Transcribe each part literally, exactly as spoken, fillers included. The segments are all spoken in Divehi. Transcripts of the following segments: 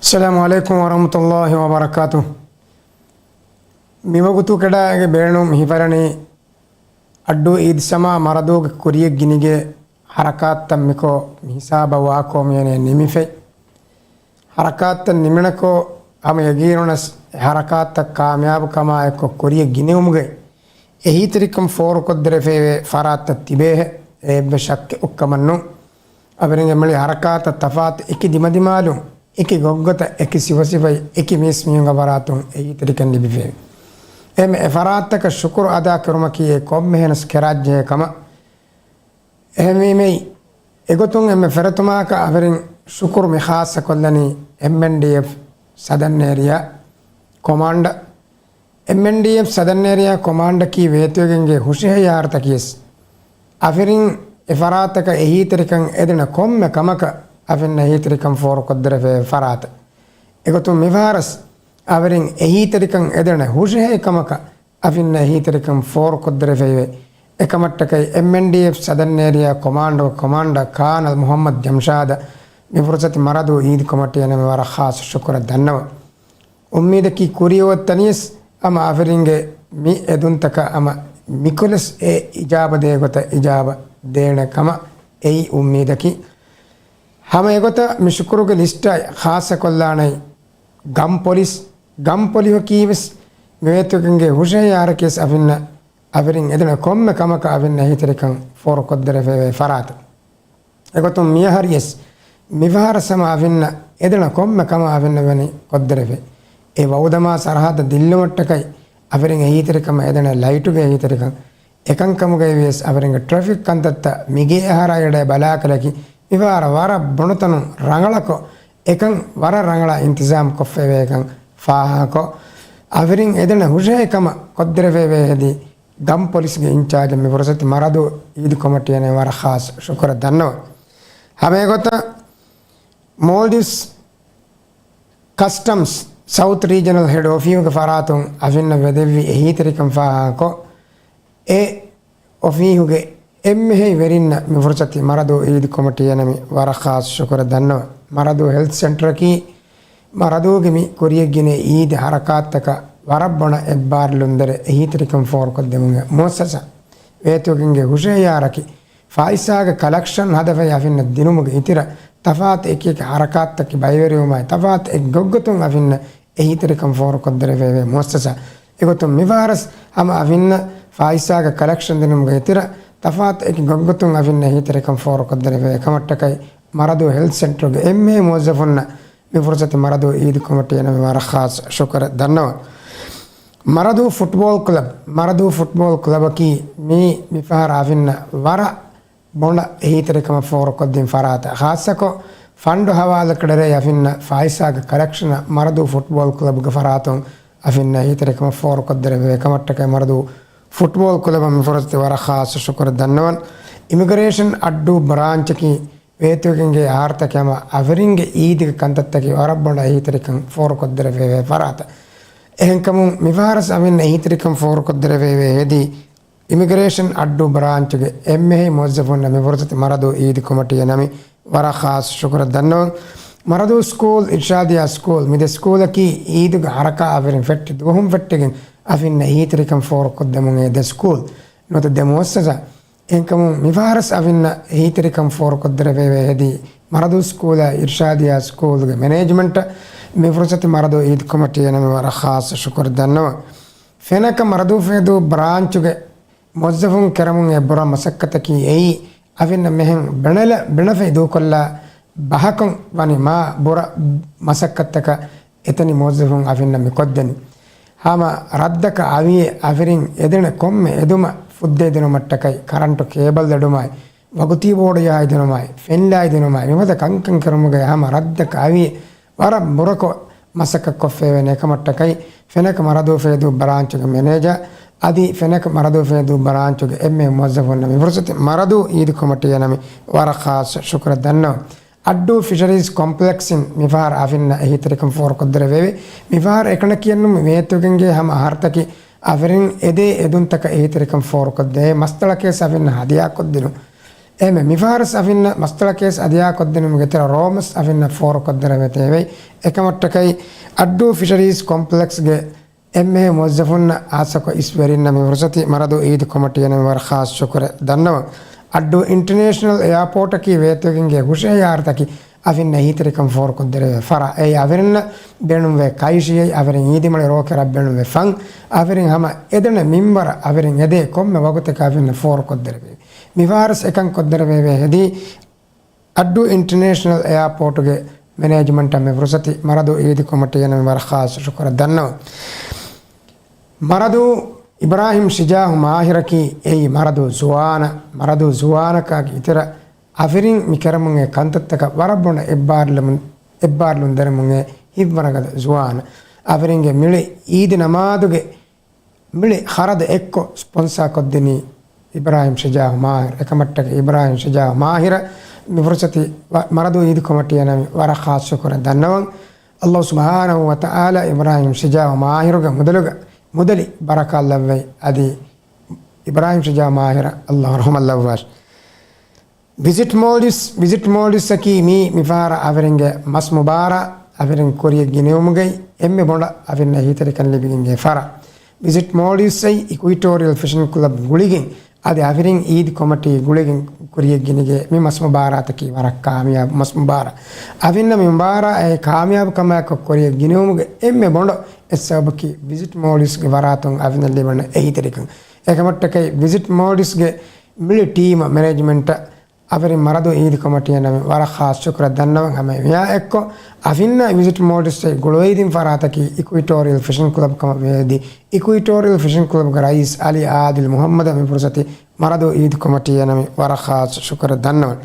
އައްސަލާމު ޢަލައިކުމް ވަރަޙްމަތުﷲި ވަބަރަކާތު. މިވަގުތު ކެޑާގެ ބޭނުން ހިފަރަނީ އައްޑޫ އީދު ސަމާ މަރަދޫގެ ކުރިޔަށް ގިނިގެ ހަރަކާތްތައް މިކޯ މިހިސާބަށް ވާކޯ މިޔަނޭ ނިމިފައި. ހަރަކާތްތައް ނިމުނަކޯ ހަމަ ޔަގީނުނަސް އެ ހަރަކާތްތައް ކާމިޔާބު ކަމާ އެއްކޮށް ކުރިޔަށް ގިނެވުމުގައި އެހީތެރިކަން ފޯރުކޮށްދެރަފައިވޭ ފަރާތްތައް ތިބޭހެ. އެ އެއްވެސް ޝައްކެއް އޮއްކަމަށްނު. އަވެރިންގެ މިޅި ހަރަކާތަށް ތަފާތު އެކި ދިމަދިމާލުން، އެކި ގޮށްގޮތަށް، އެކި ސިފަސިފައި، އެކި މީސްމީހުންގެ ފަރާތުން އެހީތެރިކަން ލިބިފައިވޭ. އެހެން އެ ފަރާތްތަކަށް ޝުކުރު އަދާކުރުމަކީ އެ ކޮންމެހެނަސް ކެރާއްޖެހޭ ކަމަށް. އެހެންވީމައި، އެގޮތުން އެންމެ ފެރަތުމާކަށް އަވެރިން ޝުކުރު މި ޚާއްޞަކޮށްލަނީ އެމްއެންޑީއެފް ސަދަން އޭރިއާ ކޮމާންޑަ، އެމްއެންޑީއެފް ސަދަން އޭރިއާ ކޮމާންޑަކީ ވޭތުވެގެންގެ ހުށަހެޔާރުތަކީސް އަފިރިން އެ ފަރާތަކަށް އެހީތެރިކަން އެދެނެ ކޮންމެ ކަމަކަށް އަފިންނަށް އެހީތެރިކަން ފޯރުކޮށްދެރަފައި ފަރާތަށް. އެގޮތުން މިފަހަރަސް އަވެރިން އެހީތެރިކަން އެދެނެ ހުށަހެޔޮ ކަމަކަށް އަފިންނަށް އެހީތެރިކަން ފޯރުކޮށްދެރަފައިވޭ. އެކަމަށްޓަކައި އެމްއެންޑީއެފް ސަދަން އޭރިއާ ކޮމާންޑުގެ ކޮމާންޑަރ ކާނަލް މުޙައްމަދު ޖަމްޝާދަށް މި ފުރުސަތު މަރަދޫ އީދު ކޮމިޓީއަށް ވަރަށް ޚާއްޞަ ޝުކުރެއް ދަންނަވަން. އުއްމީދަކީ ކުރިއަށް އޮތްތަނިޔަސް ހަމަ އަފިރިންގެ މި އެދުންތަކަށް ހަމަ މިކޮލަސް އެ އިޖާބަ ދޭ ގޮތަށް އިޖާބަ ދޭނެ ކަމަށް އެއީ އުއްމީދަކީ. ހަމަ އެގޮތަށް މި ޝުކުރުގެ ލިސްޓާއި ޚާއްޞަކޮށްލާނައި ގަން ޕޮލިސް، ގަން ޕޮލިހަކީވެސް މިވޭތުގެންގެ ހުށަހެޔާރަކީސް އަފިންނަށް އަވެރިން އެދެނެ ކޮންމެ ކަމަކަށް އަވިން އެހީތެރިކަން ފޯރުކޮށްދެރަފައިވޭ ފަރާތަށް. އެގޮތުން މިއަހަރިޔަސް މިފަހަރަސް ހަމަ އަވިންނަށް އެދެނެ ކޮންމެ ކަމަށް އަވިންނަށް ވަނީ ކޮށްދެރަފައި. އެ ވައުދަމާ ސަރަހައްދަށް ދިއްލުމަށްޓަކައި އަވެރިން އެހީތެރިކަމަށް އެދެނެ ލައިޓުގެ އެހީތެރިކަން އެކަންކަމުގައިވިޔަސް އަވެރިންގެ ޓްރެފިކް ކަންތައްތައް މިގޭ އަހަރާ އެޑޭ ބަލާކަލަކި މިފަހަރަށް ވަރަށް ބޮނުތަނުން ރަނގަޅަކޮށް އެކަން ވަރަށް ރަނގަޅަށް އިންތިޒާމް ކޮށްފައިވޭކަން ފާހަގަކޮށް، އަވެރިން އެދެނެ ހުށަހެޔޮ ކަމަށް ކޮށްދެރަފައިވޭ ހެދި ގަން ޕޮލިސްގެ އިންޗާޖަށް މި ފުރުސަތު މަރަދޫ އީދު ކޮމިޓީއަށް ވަރަށް ޚާއްޞަ ޝުކުރެއް ދަންނަވަން. ހަމަ އެގޮތަށް މޯލްޑިވްސް ކަސްޓަމްސް ސައުތު ރީޖަނަލް ހެޑް އޮފީހުގެ ފަރާތުން އަފިންނަށް ވެދެއްވި އެހީތެރިކަން ފާހަގަކޮށް، އެ އޮފީހުގެ އެންމެހައި ވެރިންނަށް މި ފުރުސަތު މަރަދޫ އީދު ކޮމިޓީއަށް ވަރަށް ޚާއްޞަ ޝުކުރެއް ދަންނަވަން. މަރަދޫ ހެލްތު ސެންޓަރަކީ މަރަދޫގެ މި ކުރިޔަށް ގިނަ އީދު ހަރަކާތްތަކަށް ވަރަށް ބޮޑަށް އެއްބާރުލުންދެރަ އެހީތެރިކަން ފޯރުކޮށްދެމުމުގެ މުއައްސަސާ. ވޭތުވެގެންގެ ހުށަހެޔާރަކީ ފައިސާގެ ކަލެކްޝަން ހަދަފައި އަފިންނަށް ދިނުމުގެ އިތުރަށް ތަފާތު އެކިއެކި ހަރަކާތްތަކެއް ބައިވެރިވުމާއި ތަފާތު އެއްގޮތްގޮތުން އަފިންނަށް އެހީތެރިކަން ފޯރުކޮށްދެރަފައިވޭ މުއައްސަސާ. އެގޮތުން މިފަހަރަސް ހަމަ އަފިންނަށް ފައިސާގެ ކަލެކްޝަން ދިނުމުގެ އިތުރަށް ތަފާތު އެކި ގޮތްގޮތުން އަފިންނަށް އެހީތެރިކަން ފޯރުކޮށްދެރަފައިވޭ ކަމަށްޓަކައި މަރަދޫ ހެލްތު ސެންޓަރުގެ އެންމެހައި މުވައްޒަފުންނަށް މި ފުރުސަތު މަރަދޫ އީދު ކޮމިޓީއަށް ވަރަށް ޚާއްޞަ ޝުކުރެއް ދަންނަވަން. މަރަދޫ ފުޓްބޯލް ކްލަބް، މަރަދޫ ފުޓްބޯލް ކްލަބަކީ މީ މިފަހަރަށް އަފިންނަށް ވަރަށް ބޮޑަށް އެހީތެރިކަމަށް ފޯރުކޮށްދިން ފަރާތަށް. ޚާއްޞަކޮށް ފަންޑު ހަވާލުކުރެވޭ އަފިންނަށް ފައިސާގެ ކަލެކްޝަނަށް މަރަދޫ ފުޓްބޯލް ކްލަބުގެ ފަރާތުން އަފިންނަށް އެހީތެރިކަމަށް ފޯރުކޮށްދެރަވޭ ކަމަށްޓަކައި މަރަދޫ ފުޓްބޯލް ކްލަބަށް މި ފުރުސަތު ވަރަށް ޚާއްޞަ ޝުކުރެއް ދަންނަވަން. އިމިގްރޭޝަން އައްޑޫ ބްރާންޗަކީ ވޭތުވެގެންގެ އަހަރުތަކެއް ހަމަ އަވެރިންގެ އީދުގެ ކަންތައްތަކީ ވަރަށް ބޮޑަށް އެހީތެރިކަން ފޯރުކޮށްދެރަވެވޭ ފަރާތަށް. އެހެންކަމުން މިފަހަރަސް އަމިން އެހީތެރިކަން ފޯރުކޮށްދެރަވެވޭ ހެދީ އިމިގްރޭޝަން އައްޑޫ ބްރާންޗުގެ އެންމެހައި މުވައްޒަފުންނަށް މި ފުރުސަތު މަރަދޫ އީދު ކޮމިޓީއަށް ވަރަށް ޚާއްޞަ ޝުކުރެއް ދަންނަވަން. މަރަދޫ ސްކޫލް، އިރްޝާދިޔާ ސްކޫލް، މި ދެ ސްކޫލަކީ އީދުގެ ހަރަކާތް އަވެރިން ފެއްޓި ދުވަހުން ފެއްޓިގެން އަފިންނަށް އެހީތެރިކަން ފޯރުކޮށްދެމުން އެ ދެ ސްކޫލް ނުވަތަ ދެ މުއައްސަސާ. އެހެންކަމުން މިފަހަރަސް އަފިންނަށް އެހީތެރިކަން ފޯރުކޮށްދެރަވެވޭ ހެދީ މަރަދޫ ސްކޫލާ އިރްޝާދިޔާ ސްކޫލުގެ މެނޭޖްމަންޓަށް މި ފުރުސަތު މަރަދޫ އީދު ކޮމިޓީއަށް ވަރަށް ޚާއްޞަ ޝުކުރެއް ދަންނަވަން. ފެނަކަ މަރަދޫ ފޭދޫ ބްރާންޗުގެ މުވައްޒަފުން ކެރަމުން އެ ބުރަ މަސައްކަތަކީ އެއީ، އަފިންނަށް މިހެން ބެނެލަ ބެނެފައި ދޫކޮށްލާ ބަހަކުން ވަނީ މާ ބުރަ މަސައްކަތަކަށް އެތަނި މުވައްޒަފުން އަފިންނަށް މި ކޮށްދެނީ. ހަމަ ރަށްދަކަށް އަވިއޭ އަފިރިން އެދެނެ ކޮންމެ އެދުމަށް ފުއްދައިދިނުމަށްޓަކައި، ކަރަންޓު ކޭބަލް ލެޑުމާއި، ވަގުތީ ބޯޑު ޖަހައިދިނުމާއި، ފެން ލާއިދިނުމާއި، މިފަދަ ކަންކަން ކެރުމުގައި ހަމަ ރަށްދަކަށް އަވިއޭ ވަރަށް ބުރަކޮށް މަސައްކަތްކޮށްފައިވޭނެ ކަމަށްޓަކައި، ފެނަކަ މަރަދޫ ފޭދޫ ބްރާންޗުގެ މެނޭޖާ އަދި ފެނަކަ މަރަދޫ ފޭދޫ ބްރާންޗުގެ އެންމެ މުވައްޒަފުންނަށް މި ފުރުސަތު މަރަދޫ އީދު ކޮމިޓީއަށް ވަރަށް ޚާއްޞަ ޝުކުރެއް ދަންނަވަން. އައްޑޫ ފިޝަރީޒް ކޮމްޕްލެކްސްއިން މިފަހަރު އަފިންނަށް އެހީތެރިކަން ފޯރުކޮށްދެރަވެވޭ. މިފަހަރު އެކަނި ކިޔަންނު މި ވޭތުގެންގެ ހަމަ އަހަރުތަކީ އަފިރިން އެދޭ އެދުންތަކަށް އެހީތެރިކަން ފޯރުކޮށްދޭ މަސްތަޅަކޭސް އަފިންނަށް ހަދިޔާކޮށްދިނުން. އެހެންވެ، މިފަހަރަސް އަފިންނަށް މަސްތަޅަކޭސް އަދިޔާ ކޮށްދިނުމުގެ ތެރެއަށް ރޯމަސް އަފިންނަށް ފޯރުކޮށްދެރަވެތެވެ. އެކަމަށްޓަކައި އައްޑޫ ފިޝަރީޒް ކޮމްޕްލެކްސްގެ އެންމެހެ މުވައްޒަފުންނަށް ހާއްސަކޮށް އިސްވެރިންނަށް މި ފުރުސަތި މަރަދޫ އީދު ކޮމިޓީއަށް ނަމެ ވަރަށް ޚާއްޞަ ޝުކުރެއް ދަންނަވަން. އައްޑޫ އިންޓަނޭޝަނަލް އެއާޕޯޓަކީ ވޭތުވެގެންގެ ހުށަހެޔާރަތަކީ އަފިންނަށް އެހީތެރިކަން ފޯރުކޮށްދެރަވޭ ފަރާތް. އެއީ އަވެރެންނަށް ބޭނުންވޭ ކައިށިއެއް، އަވެރެން އީދި މަޅި ރޯކެރަށް ބޭނުންވޭ ފަން، އަވެރެން ހަމަ އެދެނެ މިންވަރަށް އަވެރެން އެދޭ ކޮންމެ ވަގުތެއް އަފިންނަށް ފޯރުކޮށްދެރަވޭ. މިފަހަރަސް އެކަން ކޮށްދެރަވެވޭ ހެދީ އައްޑޫ އިންޓަނޭޝަނަލް އެއާޕޯޓުގެ މެނޭޖްމަންޓަށް މި ފުރުސަތި މަރަދޫ އީދު ކޮމިޓީއަށް ނަމެ ވަރަށް ޚާއްޞަ ޝުކުރެއް ދަންނަވަން. މަރަދޫ އިބްރާހިމް ޝިޖާހު މާހިރަކީ އެއީ މަރަދޫ ޒުވާނަށް، މަރަދޫ ޒުވާނަކާގެ އިތުރަށް އަފިރިން މި ކެރަމުން އެ ކަންތައްތަކަށް ވަރަށް ބޮޑަށް އެއްބާރުލުމުން، އެއްބާރުލުން ދެރަމުން އެ ހިތްވަރަގަދަ ޒުވާނަށް. އަފިރިންގެ މިޅި އީދި ނަމާދުގެ މިޅި ޚަރަދު އެއްކޮށް ސްޕޮންސާ ކޮށްދިނީ އިބްރާހިމް ޝިޖާހު މާހިރު. އެކަމަށްޓަކައި އިބްރާހިމް ޝިޖާހު މާހިރަށް މި ފުރުސަތި ވަ-، މަރަދޫ އީދު ކޮމިޓީއަށް ނަމެ ވަރަށް ޚާއްޞަ ޝުކުރެއް ދަންނަވަން. ﷲ ސުބްޙާނަހޫ ވަތަޢާލާ އިބްރާހިމް ޝިޖާހު މާހިރުގެ މުދަލުގަ، މުދަލި ބަރަކާތް ލައްވައި އަދި އިބްރާހިމް ޝިޖާހު މާހިރަށް ﷲ ރަޙުމަތް ލައްވާށި. ވިޒިޓް މޯލްޑިވްސް، ވިޒިޓް މޯލްޑިވްސްއަކީ މީ މިފަހަރަށް އަވެރިންގެ މަސް މުބާރާ އަވެރިން ކުރިޔަށް ގިނެވުމުގައި އެންމެ ބޮޑަށް އަވެރިންނަށް އެހީތެރިކަން ލިބިގެންގެ ފަރާތް. ވިޒިޓް މޯލްޑިވްސްއައި އިކުއިޓޯރިއަލް ފިޝިން ކްލަބް ގުޅިގެން އަދި އަވެރިން އީދު ކޮމިޓީ ގުޅިގެން ކުރިޔަށް ގިނިގެ މި މަސް މުބާރާތަކީ ވަރަށް ކާމިޔާބު މަސް މުބާރާ. އަވެންނަށް މި މުބާރާ އެ ކާމިޔާބު ކަމާއެކު ކުރިޔަށް ގިނެވުމުގެ އެންމެ ބޮޑު އެއް ސަބަބަކީ ވިޒިޓް މޯލްޑިވްސްގެ ފަރާތުން އަވެންނަށް ލިބުނު އެހީތެރިކަން. އެކަމަށްޓަކައި ވިޒިޓް މޯލްޑިވްސްގެ މިޅި ޓީމަށް މެނޭޖްމަންޓަށް އަވެރިން މަރަދޫ އީދު ކޮމިޓީއަށް ނަމެ ވަރަށް ޚާއްޞަ ޝުކުރެއް ދަންނަވަން. ހަމަ މިއާ އެއްކޮށް އަފިންނަށް ވިޒިޓް މޯލްޑިވްސްއަށް ގުޅުވައިދިން ފަރާތަކީ އިކުއިޓޯރިއަލް ފިޝިން ކްލަބް ކަމަށް ވެއެދި، އިކުއިޓޯރިއަލް ފިޝިން ކްލަބްގެ ރައީސް އަލީ އާދިލް މުޙައްމަދަށް މި ފުރުސަތި މަރަދޫ އީދު ކޮމިޓީއަށް ނަމެ ވަރަށް ޚާއްޞަ ޝުކުރެއް ދަންނަވަން.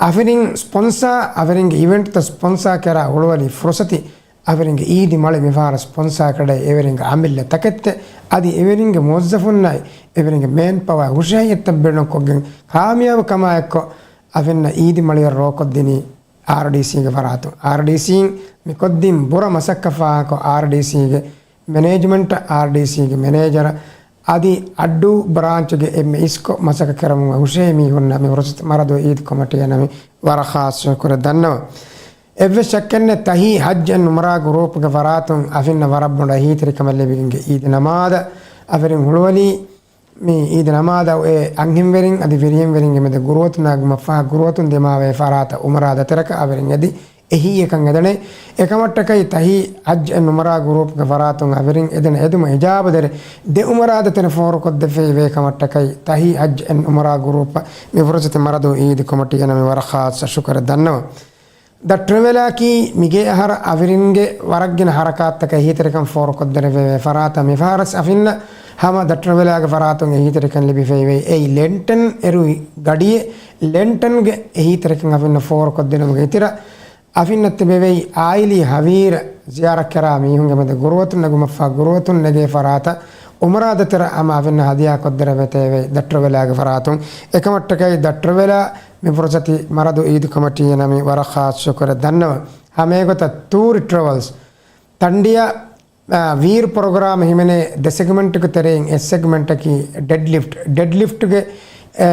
އަފިރިން ސްޕޮންސާ، އަފިރިންގެ އިވެންޓްތައް ސްޕޮންސާ ކެރާ ހުޅުވަލި ފުރުސަތި އަފިރިންގެ އީދި މަޅި މިފަހަރަށް ސްޕޮންސާ ކަޑައި އެވެރިންގެ އަމިއްލަ ތަކެއްތެއް އަދި އެވެރިންގެ މުވައްޒަފުންނާއި އެވެރިންގެ މޭން ޕަވާ ހުށަހެޔޮތައް ބޭނުންކޮށްގެން ކާމިޔާބު ކަމާއެއްކޮށް އަފިންނަށް އީދި މަޅިއަށް ރޯކޮށްދިނީ އާރްޑީސީގެ ފަރާތުން. އާރްޑީސީން މިކޮށްދިން ބުރަ މަސައްކަތް ފާހަގަކޮށް އާރްޑީސީގެ މެނޭޖްމަންޓަށް، އާރްޑީސީގެ މެނޭޖަރަށް އަދި އައްޑޫ ބްރާންޗުގެ އެންމެ އިސްކޮށް މަސައްކަތް ކެރަމުން ހުށަހެޔޮ މީހުންނަށް މި ފުރުސަތު މަރަދޫ އީދު ކޮމިޓީއަށް ނަމެ ވަރަށް ޚާއްޞަ ޝުކުރެއް ދަންނަވަން. އެއްވެސް ޝައްކެއްނެތް ތަހީ ހައްޖް އެންޑް އުމްރާ ގްރޫޕްގެ ފަރާތުން އަފިންނަށް ވަރަށް ބޮޑަށް އެހީތެރިކަމެއް ލިބިގެންގެ އީދި ނަމާދަށް އަފިރިން ހުޅުވަލީ. މި އީދި ނަމާދަށް އެ އަންހެންވެރިން އަދި ފިރިހެންވެރިންގެ މެދު ގުރުއަތުންނާ ގުމަށްފަހަ ގުރުއަތުން ދިމާވޭ ފަރާތަށް އުމްރާ ދަތިރަކަށް އަވެރިން އެދި އެހީއަކަށް އެދަނެ. އެކަމަށްޓަކައި ތަހީ ހައްޖް އެންޑް އުމްރާ ގްރޫޕްގެ ފަރާތުން އަވެރިން އެދެން އެދުމަށް އިޖާބަ ދެރަ ދެ އުމްރާ ދަތިރަ ފޯރުކޮށްދެފައިވޭ ކަމަށްޓަކައި ތަހީ ހައްޖް އެންޑް އުމްރާ ގްރޫޕަށް މި ފުރުސަތި މަރަދޫ އީދު ކޮމިޓީއަށް ނަމެ ވަރަށް ޚާއްޞަ ޝުކުރެއް ދަންނަވަން. ދަ ޓްރެވެލާއަކީ މިގޭ އަހަރަށް އަވިރިންގެ ވަރަށްގިނަ ހަރަކާތްތަކަށް އެހީތެރިކަން ފޯރުކޮށްދެރަވެވޭ ފަރާތަށް މިފަހަރަސް އަފިންނަށް ހަމަ ދަ ޓްރެވެލާގެ ފަރާތުން އެހީތެރިކަން ލިބިފައިވޭ. އެއީ ލެންޓަން އެރުވި ގަޑިއެއް. ލެންޓަންގެ އެހީތެރިކަން އަފިންނަށް ފޯރުކޮށްދިނުމުގެ އިތުރަށް އަފިންނަށް ތިބެވެއި އާއިލީ ހަވީރަށް ޒިޔާރަތްކެރާ މީހުންގެ މެދު ގުރުއަތުން ނަގުމަށްފަހަ ގުރުއަތުން ނެގޭ ފަރާތަށް އުމްރާ ދަތިރަ ހަމަ އަފިންނަށް ހަދިޔާކޮށްދެރަވެތެވެ ދަ ޓްރެވެލާގެ ފަރާތުން. އެކަމަށްޓަކައި ދަ ޓްރެވެލާ މި ފުރުސަތި މަރަދޫ އީދު ކޮމިޓީއަށް ނަމެ ވަރަށް ޚާއްޞަ ޝުކުރެއް ދަންނަވަން. ހަމައެގޮތަށް ތޫރި ޓްރެވެލްސް ތަނޑިޔަ، އާ، ވީރު ޕްރޮގްރާމް ހިމެނޭ ދެ ސެގްމެންޓުގެ ތެރެއިން އެއް ސެގްމެންޓަކީ ޑެޑްލިފްޓް. ޑެޑްލިފްޓްގެ، އެ،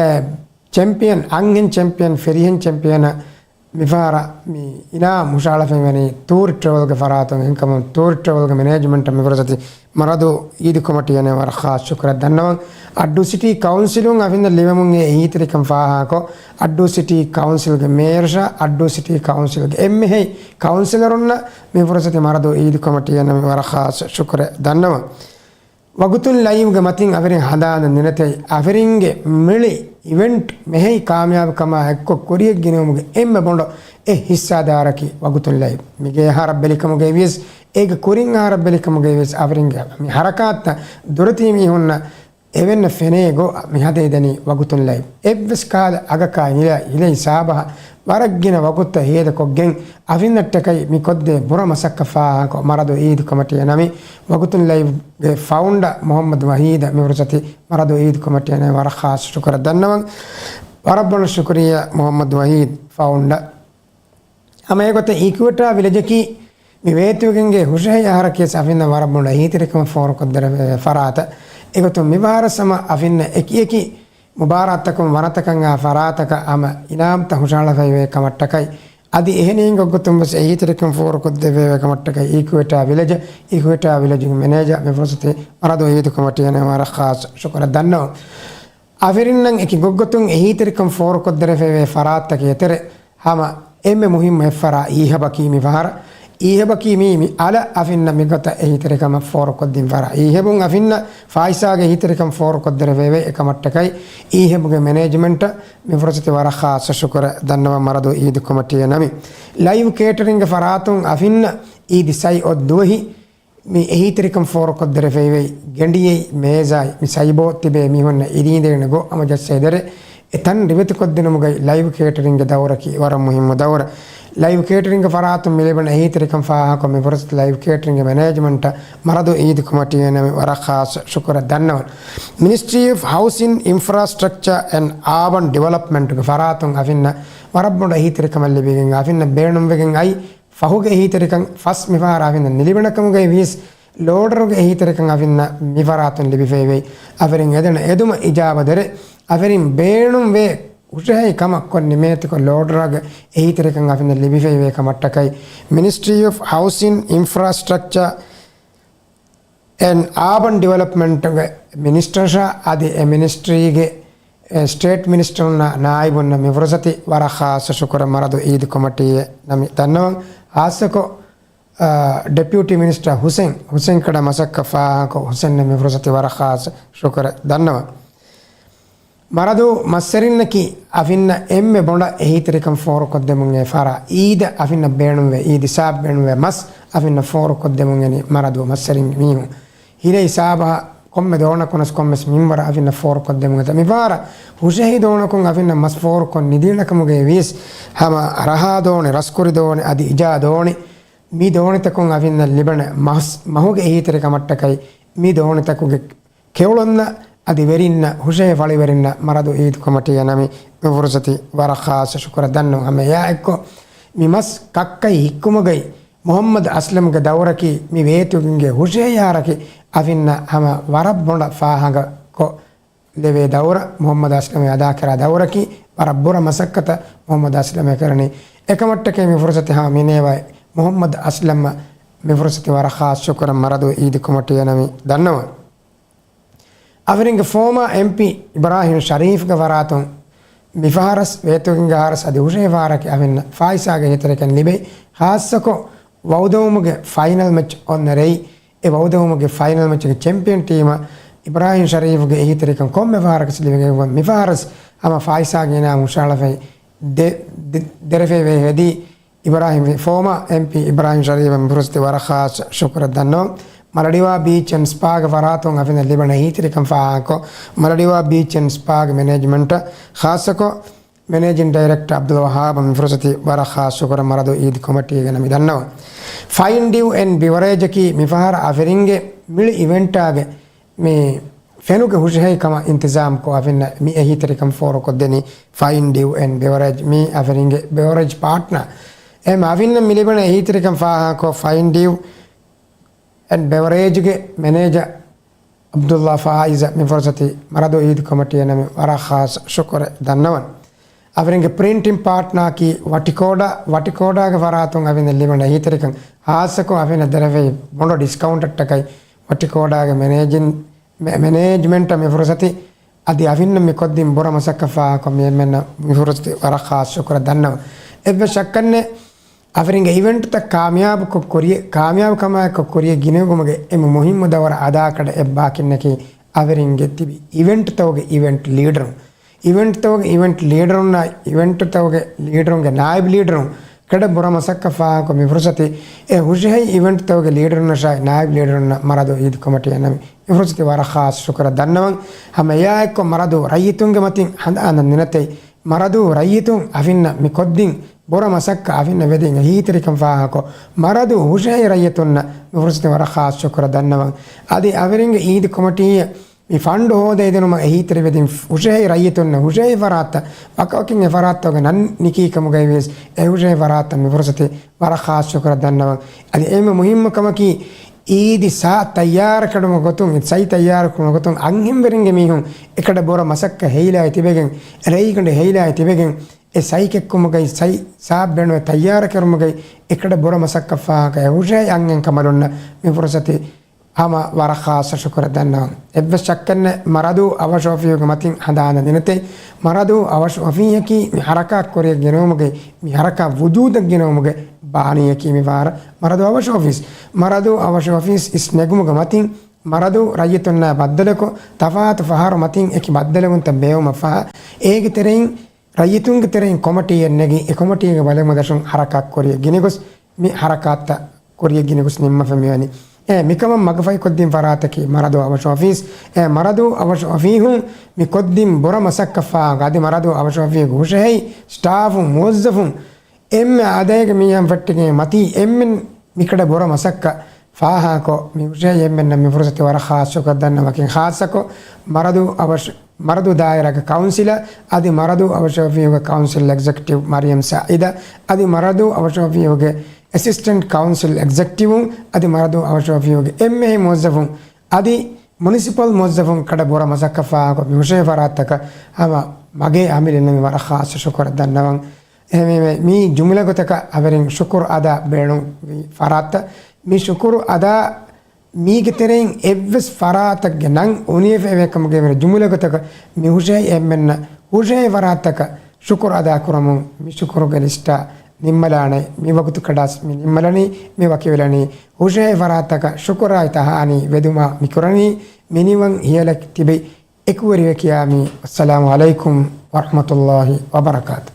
ޗެމްޕިއަން، އަންހެން ޗެމްޕިއަން، ފިރިހެން ޗެމްޕިއަނަށް މިފަހަރަށް މި އިނާމް ހުށަހަޅަފައިވަނީ ތޫރި ޓްރެވެލްގެ ފަރާތުން. އެހެންކަމުން ތޫރި ޓްރެވެލްގެ މެނޭޖްމަންޓަށް މި ފުރުސަތި މަރަދޫ އީދު ކޮމިޓީއަށް ނަމެ ވަރަށް ޚާއްޞަ ޝުކުރެއް ދަންނަވަން. އައްޑޫ ސިޓީ ކައުންސިލުން އަފިންނަށް ލިބެމުން އެ އެހީތެރިކަން ފާހަގަކޮށް، އައްޑޫ ސިޓީ ކައުންސިލްގެ މޭޔަރަށާ، އައްޑޫ ސިޓީ ކައުންސިލްގެ އެންމެހައި ކައުންސިލަރުންނަށް މި ފުރުސަތި މަރަދޫ އީދު ކޮމިޓީއަށް ނަމެ ވަރަށް ޚާއްޞަ ޝުކުރެއް ދަންނަވަން. ވަގުތުން ލައިވްގެ މަތިން އަވެރިން ހަނދާން ދިނެތެވެ. އަވެރިންގެ މިޅި އިވެންޓް މެހެއި ކާމިޔާބު ކަމާ އެއްކޮށް ކުރިޔަށް ގިނެވުމުގެ އެންމެ ބޮޑު އެއް ހިއްސާދާރަކީ ވަގުތުން ލައިވް. މިގޭ އަހަރަށް ބެލިކަމުގައިވިޔަސް، އޭގެ ކުރިން އަހަރަށް ބެލިކަމުގައިވިޔަސް އަވެރިންގެ މި ހަރަކާތްތައް ދުރަތީ މީހުންނަށް އެވެންނަ ފެނޭ ގޮ މި ހަދައިދެނީ ވަގުތުން ލައިވް. އެއްވެސް ކާލަ އަގަކާ ހިލަ، ހިލައި ސާބަހަ ވަރަށްގިނަ ވަގުތަށް ހޭދަކޮށްގެން އަފިންނަށްޓަކައި މި ކޮށްދޭ ބުރަ މަސައްކަތް ފާހަގަކޮށް މަރަދޫ އީދު ކޮމިޓީއަށް ނަމެ ވަގުތުން ލައިވްގެ ފައުންޑަ މުޙައްމަދު ވަހީދަށް މި ފުރުސަތި މަރަދޫ އީދު ކޮމިޓީއަށް ނަމެ ވަރަށް ޚާއްޞަ ޝުކުރެއް ދަންނަވަން. ވަރަށް ބޮޑަށް ޝުކުރިއްޔާ މުޙައްމަދު ވަހީދު ފައުންޑަ. ހަމައެގޮތަށް އީކުއޭޓާ ވިލެޖަކީ މި ވޭތުވެގެންގެ ހުށަހެޔޮ އަހަރަކީވެސް އަފިންނަށް ވަރަށް ބޮޑަށް އެހީތެރިކަމަށް ފޯރުކޮށްދެރަވޭ ފަރާތަށް. އެގޮތުން މިފަހަރަސް ހަމަ އަފިންނަށް އެކިއެކި މުބާރާތްތަކުން ވަނަތަކަށް އާ ފަރާތަކަށް ހަމަ އިނާމްތައް ހުށަހަޅަފައިވޭ ކަމަށްޓަކައި، އަދި އެހެނިހެން ގޮތްގޮތުން ވެސް އެހީތެރިކަން ފޯރުކޮށްދެއްވެވޭ ކަމަށްޓަކައި އީކުއިޓާ ވިލެޖަށް، އީކުއިޓާ ވިލެޖުގެ މެނޭޖަރ މި ފުރުސަތު މަރަދޫ އީދު ކޮމިޓީއަށް ވަރަށް ޚާއްޞަ ޝުކުރެއް ދަންނަވަން. އަފިރިންނަށް އެކި ގޮތްގޮތުން އެހީތެރިކަން ފޯރުކޮށްދެރަވެވޭ ފަރާތްތަކެއް އެތެރެ ހަމަ އެންމެ މުހިއްމު އެއްފަރާތް އީހަބަކީ މި ފަހަރަށް. އީހަބަކީ މީ، މި އަލަށް އަފިންނަށް މިގޮތަށް އެހީތެރިކަމަށް ފޯރުކޮށްދިން ފަރާތް. އީހަބުން އަފިންނަށް ފާއިސާގެ އެހީތެރިކަން ފޯރުކޮށްދެރަވެވޭ އެކަމަށްޓަކައި އީހަބުގެ މެނޭޖްމަންޓަށް މި ފުރުސަތު ވަރަށް ޚާއްޞަ ޝުކުރެއް ދަންނަވަން މަރަދޫ އީދު ކޮމިޓީއެއް ނަމި. ލައިވް ކޭޓަރިންގ ފަރާތުން އަފިންނަށް އީދި ސަތް އޮތް ދުވަހި މި އެހީތެރިކަން ފޯރުކޮށްދެރަފައިވެ ގެނޑިއެއް މޭޒާއި މި ސަތް ބޯ ތިބޭ މީހުންނަށް އިރީނދެރިން ގޮ ހަމަޖައްސައިދެރެ އެ ތަން ރިވެތިކޮށްދިނުމުގައި ލައިވް ކޭޓަރިންގ ދައުރަކީ ވަރަށް މުހިއްމު ދައުރެއް. ލައިވް ކޭޓަރިންގ ފަރާތުން މި ލިބުނު އެހީތެރިކަން ފާހަގަކޮށް މި ފުރުސަތު ލައިވް ކޭޓަރިންގ މެނޭޖްމަންޓަށް މަރަދޫ އީދު ކޮމިޓީއެއް ނަމި ވަރަށް ޚާއްޞަ ޝުކުރެއް ދަންނަވަން. މިނިސްޓްރީ އޮފް ހައުސިން އިންފްރާސްޓްރަކްޗާ އެންޑް އާބަން ޑިވެލޮޕްމަންޓްގެ ފަރާތުން އަފިންނަށް ވަރަށް ބޮޑު އެހީތެރިކަމެއް ލިބިގެން އަފިންނަށް ބޭނުންވެގެން އައި ފަހުގެ އެހީތެރިކަން ފަސް މިފަހަރަށް އަފިންނަށް ނިލިބުނެ ކަމުގައި ވިޔަސް ލޯޑަރުގެ އެހީތެރިކަން އަފިންނަށް މިފަރާތުން ލިބިފައިވެއި. އަފިރިން އެދެން އެދުމަށް އިޖާބަ ދެރެ އަފިރިން ބޭނުންވޭ ހުށަހެއް ކަމަށް ކޮށް ނިމޭތިކޮށް ލޯޑަރުގެ އެހީތެރިކަން އަފިންނަށް ލިބިފައިވޭ ކަމަށްޓަކައި މިނިސްޓްރީ އޮފް ހައުސިން އިންފްރާސްޓްރަކްޗާ އެންޑް އާބަން ޑިވެލޮޕްމަންޓްގެ މިނިސްޓަރަށާ އަދި އެ މިނިސްޓްރީގެ އެ ސްޓޭޓް މިނިސްޓަރުންނާ ނާއިބުންނަށް މި ފުރުސަތު ވަރަށް ޚާއްޞަ ޝުކުރެއް މަރަދޫ އީދު ކޮމިޓީއެއް ނަމި ދަންނަވަން. ޚާއްޞަކޮށް، އާ، ޑެޕިއުޓީ މިނިސްޓަރ ހުސެން، ހުސެންކަޑަ މަސައްކަތް ފާހަގަކޮށް ހުސެންއަށް މި ފުރުސަތު ވަރަށް ޚާއްޞަ ޝުކުރެއް ދަންނަވަން. މަރަދޫ މައްސަރިންނަކީ އަފިންނަށް އެންމެ ބޮޑަށް އެހީތެރިކަން ފޯރުކޮށްދެމުން އެ ފަރާތް. އީދަށް އަފިންނަށް ބޭނުންވޭ، އީދު ހިސާބު ބޭނުންވޭ މަސް އަފިންނަށް ފޯރުކޮށްދެމުން އެނީ މަރަދޫ މައްސަރިން މީހުން. ހިރަ ހިސާބަށް ކޮންމެ ދޯނަކުނަސް ކޮންމެސް މިންވަރަށް އަފިންނަށް ފޯރުކޮށްދެމުން އެތަ. މިފަހަރަށް ހުށަހެއް ދޯނަކުން އަފިންނަށް މަސް ފޯރުކޮށް ނިދިނަކަމުގައި ވިޔަސް ހަމަ ރަހާ ދޯނި، ރަސްކުރި ދޯނި، އަދި އިޖާ ދޯނި، މި ދޯނިތަކުން އަފިންނަށް ލިބެނެ މަސް، މަހުގެ އެހީތެރިކަމަށްޓަކައި މި ދޯނިތަކުގެ ކެޔޮޅުންނަށް އަދި ވެރިންނަށް، ހުށަހެއް ފަޅިވެރިންނަށް މަރަދޫ އީދު ކޮމިޓީއަށް ނަމި މި ފުރުސަތު ވަރަށް ޚާއްޞަ ޝުކުރެއް ދަންނަވަން. ހަމަ އެއާ އެއްކޮށް މި މަސް ކައްކައި ހިއްކުމުގައި މުޙައްމަދު އަސްލަމްގެ ދައުރަކީ މި ވޭތުގެ ހުށަހެޔާރަކީ އަފިންނަށް ހަމަ ވަރަށް ބޮޑަށް ފާހަގަކޮށް ލެވޭ ދައުރަ. މުޙައްމަދު އަސްލަމް އަދާކުރާ ދައުރަކީ ވަރަށް ބުރަ މަސައްކަތަށް މުޙައްމަދު އަސްލަމް ކެރެނީ. އެކަމަށްޓަކައި މި ފުރުސަތު ހަމަ މިނޭވާ މުޙައްމަދު އަސްލަމް މި ފުރުސަތު ވަރަށް ޚާއްޞަ ޝުކުރެއް މަރަދޫ އީދު ކޮމިޓީއަށް ނަމި ދަންނަވަން. އަފިރިންގެ ފޯމާ އެމްޕީ އިބްރާހިމް ޝަރީފްގެ ފަރާތުން މިފަހަރަސް ވޭތުގެ ފަހަރަސް އަދި ހުށަހެޔޮ ފަހަރަކީ އަފިންނަށް ފާއިސާގެ އެހީތެރިކަން ލިބޭ. ޚާއްޞަކޮށް ވައުދަވުމުގެ ފައިނަލް މެޗް އޮންނަ ރެއި، އެ ވައުދަވުމުގެ ފައިނަލް މެޗުގެ ޗެމްޕިއަން ޓީމަށް އިބްރާހިމް ޝަރީފްގެ އެހީތެރިކަން ކޮންމެ ފަހަރަކަސް ލިބިގެން މިފަހަރަސް ހަމަ ފާއިސާގެ އިނާމް ހުށަހަޅަފައި ދެ-، ދެ-، ދެރަފައިވެ ހެދީ. އިބްރާހިމް، ފޯމާ އެމްޕީ އިބްރާހިމް ޝަރީފަށް މި ފުރުސަތު ވަރަށް ޚާއްޞަ ޝުކުރެއް ދަންނަވަން. މަލަޑިވާ ބީޗް އެންޑް ސްޕާގެ ފަރާތުން އަފިންނަށް ލިބުނު އެހީތެރިކަން ފާހަގަކޮށް، މަލަޑިވާ ބީޗް އެންޑް ސްޕާގެ މެނޭޖްމަންޓަށް، ޚާއްޞަކޮށް މެނޭޖިން ޑައިރެކްޓަރ އަބްދުލް ވަހާބަށް މި ފުރުސަތު ވަރަށް ޚާއްޞަ ޝުކުރެއް މަރަދޫ އީދު ކޮމިޓީގެ ނަމި ދަންނަވަން. ފައިން ޑިއު އެންޑް ބިވަރޭޖަކީ މިފަހަރަށް އަފިރިންގެ މިޅި އިވެންޓާގެ މި ފެނުގެ ހުށަހެޔޮކަމަށް އިންތިޒާމްކޮށް އަފިންނަށް މި އެހީތެރިކަން ފޯރުކޮށްދެނީ ފައިން ޑިއު އެންޑް ބެވަރޭޖް، މީ އަފިރިންގެ ބެވަރޭޖް ޕާޓްނާ. އެހެން އަފިންނަށް މި ލިބުނު އެހީތެރިކަން ފާހަގަކޮށް ފައިން ޑިއު އެންޑް ބެވަރޭޖްގެ މެނޭޖަރ އަބްދުއްލާ ފާއިޒަށް މި ފުރުސަތު މަރަދޫ އީދު ކޮމިޓީއަށް ނަމި ވަރަށް ޚާއްޞަ ޝުކުރެއް ދަންނަވަން. އަފިރިންގެ ޕްރިންޓިން ޕާޓްނާއަކީ ވަޓިކޯޑާ، ވަޓިކޯޑާގެ ފަރާތުން އަފިންނަށް ލިބުނު އެހީތެރިކަން ޚާއްޞަކޮށް އަފިންނަށް ދެރަވެ ބޮޑު ޑިސްކައުންޓަށްޓަކައި ވަޓިކޯޑާގެ މެނޭޖިން މެ-، މެނޭޖްމަންޓަށް މި ފުރުސަތު އަދި އަފިންނަށް މި ކޮށްދިން ބުރަ މަސައްކަތް ފާހަގަކޮށް މި އެންމެންނަށް މި ފުރުސަތު ވަރަށް ޚާއްޞަ ޝުކުރެއް ދަންނަވަން. އެއްވެސް ޝައްކެއް ނެތް، އަފިރިންގެ އިވެންޓްތައް ކާމިޔާބުކޮށް ކުރިޔަށް، ކާމިޔާބު ކަމާއެކު ކުރިޔަށް ގިނައިގެން އެންމެ މުހިއްމު ދައުރަށް އަދާކުރަން އެއްބާކިންނަކީ އަފިރިންގެ ތިބި އިވެންޓްތަކުގެ އިވެންޓް ލީޑަރުން. އިވެންޓްތަކުގެ އިވެންޓް ލީޑަރުންނާ، އިވެންޓްތަކުގެ ލީޑަރުންގެ ނާއިބް ލީޑަރުން ކަޑަ ބުރަ މަސައްކަތް ފާހަގަކޮށް މި ފުރުސަތު އެ ހުށަހެޔޮ އިވެންޓްތަކުގެ ލީޑަރުންނަށާއި ނާއިބް ލީޑަރުންނަށް މަރަދޫ އީދު ކޮމިޓީއަށް ނަމި މި ފުރުސަތު ވަރަށް ޚާއްޞަ ޝުކުރެއް ދަންނަވަން. ހަމަ އެއާއެއްކޮށް މަރަދޫ ރައްޔިތުންގެ މަތިން ހަނދާން ނިންމަތައް، މަރަދޫ ރައްޔިތުން އަފިންނަށް މި ކޮށްދިން ބުރަ މަސައްކަތް، އަފިންނަށް ވެދިން އެހީތެރިކަން ފާހަގަކޮށް، މަރަދޫ ހުށަހެޔޮ ރައްޔިތުންނަށް މި ފުރުސަތު ވަރަށް ޚާއްޞަ ޝުކުރެއް ދަންނަވަން. އަދި އަފިރިންގެ އީދު ކޮމިޓީއަށް މި ފަންޑު ހޯދައިދިނުމަށް އެހީތެރިވެދިން ހުށަހެޔޮ ރައްޔިތުންނަށް ހުށަހެޔޮ ފަރާތްތައް، ވަކިވަކިން އެ ފަރާތްތަކުގެ ނަން ނިކީ ކަމުގައި ވިޔަސް އެ ހުށަހެޔޮ ފަރާތްތައް މި ފުރުސަތު ވަރަށް ޚާއްޞަ ޝުކުރެއް ދަންނަވަން. އަދި އެންމެ މުހިއްމު ކަމަކީ، އީދި ސާ ތައްޔާރު ކުރުމުގެ ގޮތުން، ސައި ތައްޔާރު ކުރުމުގެ ގޮތުން އަންހެންވެރިންގެ މީހުން އެކަޑަ ބުރަ މަސައްކަތް ހެއިލާއި ތިބެގެން، ރޭގަނޑު ހެއިލާއި ތިބެގެން، އެ ސައި ކެއްކުމުގައި ސައި ސާފު ބޭނުމަށް ތައްޔާރު ކުރުމުގައި އެކަޑަ ބުރަ މަސައްކަތް ފާހަގަ ހުށަހެޅި އަންހެން ކަނބަލުންނަށް މި ފުރުސަތު ހަމަ ވަރަށް ޚާއްޞަ ޝުކުރެއް ދަންނަވަން. އެއްވެސް ޝައްކެއް ނެތް، މަރަދޫ އަވަށު އޮފީހުގެ މަތިން ހަނދާން ދިނުންތެ، މަރަދޫ އަވަށު އޮފީހަކީ މި ހަރަކާތް ކުރިއަށް ގެނައުމުގެ، މި ހަރަކާތް ވުޖޫދަށް ގެނައުމުގެ ބާނީއަކީ މި ފަހަރަށް މަރަދޫ އަވަށު އޮފީސް. މަރަދޫ އަވަށު އޮފީސް އިސް ނެގުމުގެ މަތިން މަރަދޫ ރައްޔިތުންނާ ބައްދަލުކޮށް، ތަފާތު ފަހަރު މަތިން އެކި ބައްދަލުވުންތައް ބޭއްވުމަށް ފަހަ، އޭގެ ތެރެއިން ރައްޔިތުންގެ ތެރެއިން ކޮމިޓީއެއް ނެގި، އެ ކޮމިޓީގެ ބަލަމުދަށުން ހަރަކާތް ކުރިއަށް ގިނިގޮސް، މި ހަރަކާތްތައް ކުރިއަށް ގިނިގޮސް ނިންމަފަ މިވަނީ. އެ މިކަމަށް މަގުފަހި ކޮށްދިން ފަރާތަކީ މަރަދޫ އަވަށު އޮފީސް. އެ މަރަދޫ އަވަށު އޮފީހުން މި ކޮށްދިން ބުރަ މަސައްކަތް ފާހަގަ އަދި މަރަދޫ އަވަށު އޮފީހުގެ ހުށަހެޅި ސްޓާފުން، މުވައްޒަފުން، އެންމެ އަދަދެއްގެ މީހުން ފެއްޓިގެން މަތީ އެންމެން މިކަޑަ ބުރަ މަސައްކަތް ފާހަގަކޮށް މި ހުށަހެޅި އެންމެންނަށް މި ފުރުސަތު ވަރަށް ޚާއްޞަ ޝުކުރެއް ދަންނަވަން. އެކި ޚާއްޞަކޮށް މަރަދޫ އަވަށު، މަރަދޫ ދާއިރާގެ ކައުންސިލަރ އަދި މަރަދޫ އަވަށު އޮފީހުގެ ކައުންސިލް އެގްޒެކެޓިވް މަރިޔަމް ސައިދަށް އަދި މަރަދޫ އަވަށު އޮފީހުގެ އެސިސްޓެންޓް ކައުންސިލް އެގްޒެކެޓިވުން އަދި މަރަދޫ އަވަށު އޮފީހުގެ އެންމެހައި މުވައްޒަފުން އަދި މުނިސިޕަލް މުވައްޒަފުން ކަޑަ ބުރަ މަސައްކަތް ފާހަގަކޮށް މި ހުށަހެޅި ފަރާތްތަކަށް ހަމަ މަގޭ އަމިއްލަ މި ވަރަށް ޚާއްޞަ ޝުކުރެއް ދަންނަވަން. އެހެންވީމަ، މީ ޖުމުލަ ގޮތަކަށް އަވެރިން ޝުކުރު އަދާ ބޭނުންވި ފަރާތްތައް. މި ޝުކުރު އަދާ މީގެ ތެރެއިން އެއްވެސް ފަރާތެއްގެ ނަން އުނިވެފައިވޭ ކަމުގެ ވެރި ޖުމުލަ ގޮތަކަށް މި ހުށަހެޅި އެންމެންނަށް ހުށަހެޅި ފަރާތްތަކަށް ޝުކުރު އަދާ ކުރަމުން މި ޝުކުރުގެ ލިސްޓާ ނިންމަލާނެ. މި ވަގުތު ކަޑަސް މި ނިންމަލަނީ، މި ވަކިވެލަނީ ހުށަހެޅި ފަރާތްތަކަށް ޝުކުރާއި ތަހާނީ ވެދުމާ މި ކުރަނީ މިނިވަން ހިޔަލަށް ތިބި އެކުވެރިވެ ކިޔާމީ. އައްސަލާމު ޢަލައިކުމް ވަރަޙްމަތުﷲ ވަބަރަކާތު.